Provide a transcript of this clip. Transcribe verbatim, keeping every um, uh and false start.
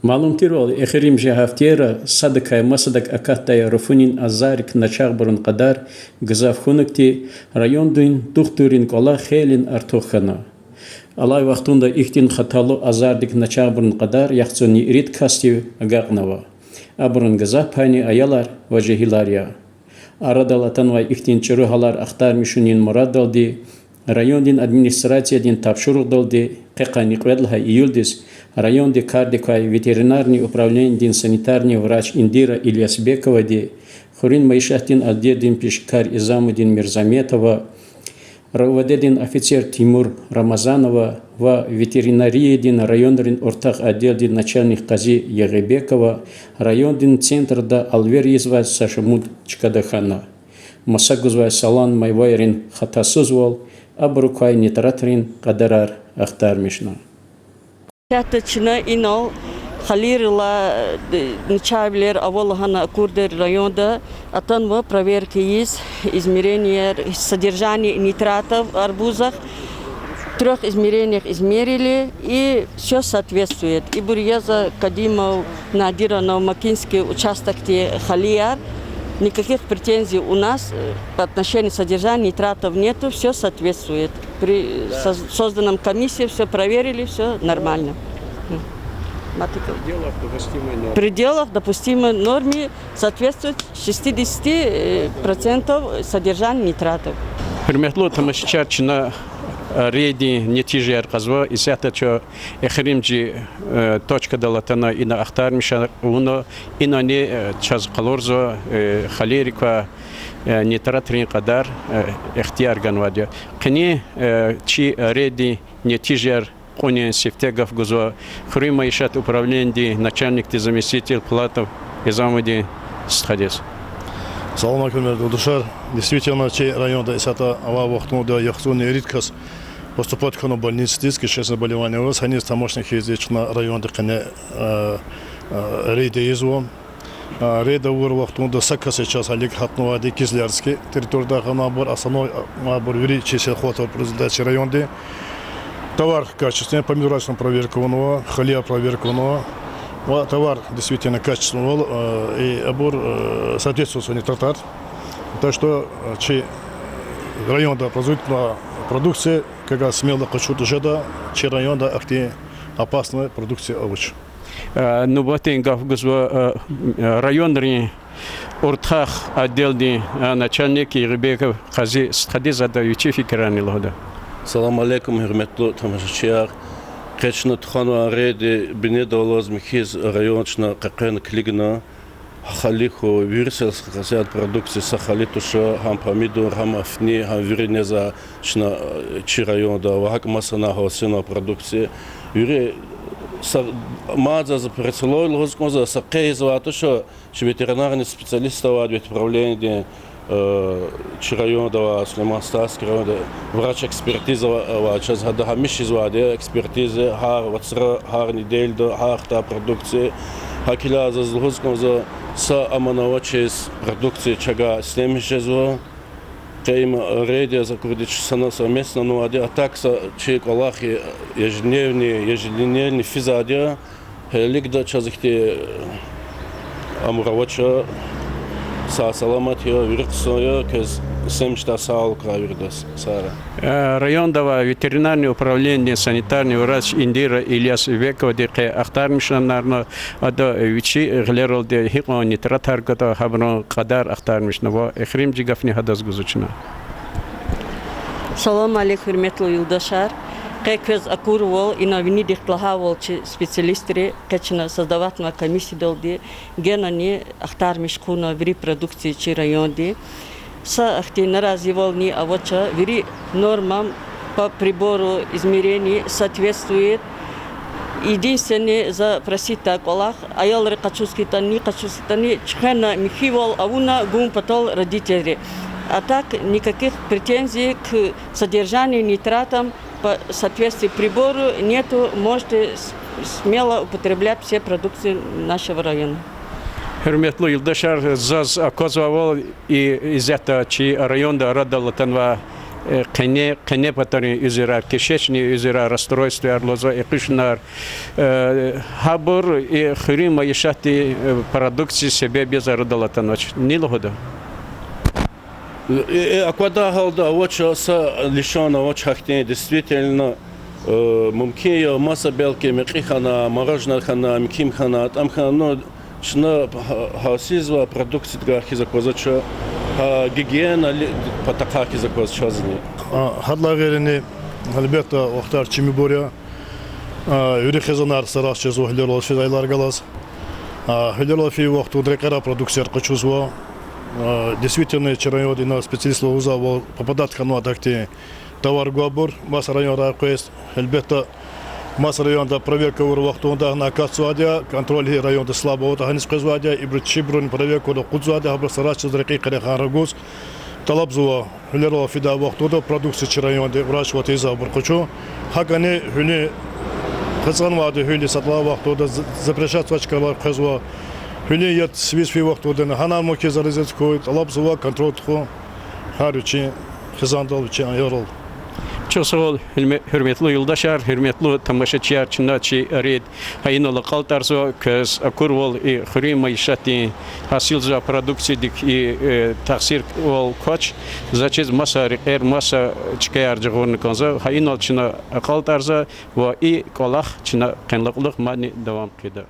Малум тирвал, эхиримжи гьафтейра садакай масадак акатдай руфунин азаррик начагъбурун кьадар гзаф хьунухьди, райондин духтуррин кӀвалах хейлин артух хьана. Алай вахтунда ихьтин хаталу азардик начагъбурун кьадар яхцӀурни ирид касдив агакьнава. Абурун гзаф пайни аялар ва жегьилар я. Арадал атанвай ихьтин чӀуру гьалар ахтармишунин мураддалди, райондин администрациядин тапшуругъдалди, къе къанни кьвед лагьай июлдиз районди кардик квай ветеринарный управленидин санитарный врач Индира Ильясбековади, хуьруьн майишатдин отделдин пешекар Изамудин Мирзаметова, РОВД-дин офицер Тимур Рамазанова ва ветеринариядин районрин уртах отделдин начальник Къази Ягъибекова райондин центрда алвер ийизвай са шумуд чкада хьана. Маса гузвай салан майвайрин хатасузвал, абурукай нитратрин кьадарар ахтармишна. Исятда чна инал халийрилай, э, начагъвилер ава лагьана акурди районда атанва проверка ийиз, измеренияяр, содержание нитратов арбузах, в трёх измерениях измерили, и всё соответствует. Ибур я за Кадимов, Надиров, Новомакинский участокдин халияр. Никаких претензий у нас, э, по отношению содержания нитратов нету, всё соответствует. При соз-, созданном комиссии всё проверили, всё нормально. М. Матыка. В пределах допустимой нормы. В пределах допустимой нормы соответствует шестидесяти процентов содержания нитратов. Гьуьрметлу тамашачияр, чна, э, рейддин нетижаяр кьазва, исятда чун эхиримжи, э, точкадал атана, ина ахтармиш авуна, инани, э, чаз къалурзава, э, халийрик квай, э, нитратрин кьадар, э, ихтияр ганвайди я. Къенин, э, чи рейддин нетижаяр кьунин сифте гаф гузва хуьруьн майишат управленидин начальникдин заместитель Платов Изамудин стхадиз. Салам алейкум, гьуьрметлу юлдашар. Действительно, чи районда исятда авай вахтунда яхцӀурни ирид кас поступать хьана больницадиз, кишечное заболевание аваз, гьаниз тамашна хьиз чна районда къене, э, э, рейд ийизва. А, рейд авур вахтунда са кас чаз гьалиг гьатнавайди Кизлярский территориядай хьанвайбур, основной, а, авайбур вири чи сельхозтоваропроизводитель чи райондин. Товар качественный, по межрачному проверка авунва, халияр проверка авунва. Ва товар действительно качественный, э, и абур, э, соответствует нитратар. Так что, э, чи районда производитьнавай продукция, как раз смело къачуз жеда, чи районда ахьтин опасный продукция авач. Э, нубатдин гаф гузва, э, э, районрин уртах отделдин, э, начальник Ягъибеков Къази стхадиз, ада вичин фикирарни лугьуда. Салам алейкум, гьуьрметлу тамашачияр. Къе чна тухванвай рейди бинедаллаз михьиз район чна къекъвена килигна. Хали хьуй, вири сельскохозяйственный продукция, са хали туш, гьам помидор, гьам афни, гьам вири незвай чна, э, чи районда ва гьакӀ масанай гьасина продукция. Вири са, мад заз прицелой лугьуз кӀанзава, са къе ийизвай туш, чи ветеринарный специалист авайди ветуправлениедин, э, чи районда авай, Сулейман-Стальский районда врач-экспертиза авай, чаз гьада гьамиша ийизвайди экспертиза, гьар вацра, гьар неделяда, гьар хтай продукция. ГьакӀ хьайила заз лугьуз кӀанзава, са аман авачиз продукция чавай ишлемиш жезва. Къе им рейд яз акурди чна санал совместно авунвайди, а так са чи кӀвалах я, ежедневный, ежедневный физвайди я. Гьелелигда чаз ихьтин, э, амур авач, сагъ-саламат я, вири хъсан я, квез ишлемишдай сагъвал гурай виридаз, сагърай. Э, районда авай ветеринарный управленидин санитарный врач Индира Ильясбековади къе ахтармишунарна, ада вичи гъилералди гьикьван нитратар гватӀа, гьабурун кьадар ахтармишна ва эхиримжи гафни гьадаз гузва чна. Салам алейк, гьуьрметлу юлдашар. Къе квез акурвал, ина винидихъ лагьайвал, чи специалистри, къе чна создаватьнавай комиссиядалди генани ахтармиш хъувуна вири продукция чи районди. Са ахьтин наразивални авач, вири нормам по прибору измерений соответствует. Единственный, за просить дай кӀвалах, аялри къачуз хьайитӀани, къачуз хьайитӀани, чуьхвена михьивал авуна гун патал родительри. А так никаких претензий к содержанию нитратам по соответствию прибору нету, можете с-, смело употреблять все продукции нашего района. Гьуьрметлу юлдашар, заз аквазвайвал, и исятда чи районда арадал атанвай Э, къене, къене патарин уьзуьрар, кишечный уьзуьрар, расстройствояр лугьузва, экъичунар, э, гьабур и хуьруьн майишатдин, э, продукция себеб яз арадал атанвач. Ни лугьуда? Э, э, аквадай гьалда авач, са лишан авач гьахьтин, действительно, э, мумкин я, маса белки мекьи хьана, мороженое хьана, муькуь хьана, атӀам хьана, ну, чна гьа-, гьасизва продукциядикай хьиз аквазвач, гьа гигиена патахъай хьиз акваз чазни. А, гьадалай гъейри, гьелбетда, вахтар чимибур я. А, вири хизанар сарахчезва гьуьлерал физ аялар галаз. А, гьуьлерал фейи вахтунда рекьерай продукцияр къачузва. А, действительно, чи районда ина специалист лугьузвайвал попадать хьанвайди ахьтин товар гвайбур маса районрай къвез. Гьелбетда, маса районда проверка авур вахтунда гьана акатзавайди я, контроль гьи районда слабо аватӀа гьаниз къвезвайди я, ибуру чибуру проверка авур акъудзавайди я, гьабур сарахчиз рекьин къене хьана рагуз тӀалабзава, гьуьлерал фидай вахтунда продукция чи районда выращивать ийизвайбур къачун. ГьакӀни гьуьлуьн, къазанвайди гьуьлуьн сатӀлай вахтунда з-, запрещать авай чкайрилай къвезва, гьуьлуьн яд сивиз фейи вахтунда гьанай мумкин заразиться хьуй, тӀалабзава контроль тухун гьар вичин хизандал, вичин аялрал. Чухсагъул, гьуьрме-, гьуьрметлу юлдашар, гьуьрметлу тамашачияр, чна чи ирид гьа инал акьалтӀарзава, квез акурвал и хуьруьн майишатдин гьасилзавай продукциядик и, э, тахсирвал квач, заз чиз маса рекьер, маса чкаяр жагъурна кӀанзава, гьа инал чна акьалтӀарзава ва и кӀвалах чна къенлай кьулухъ мадни давам хъийида.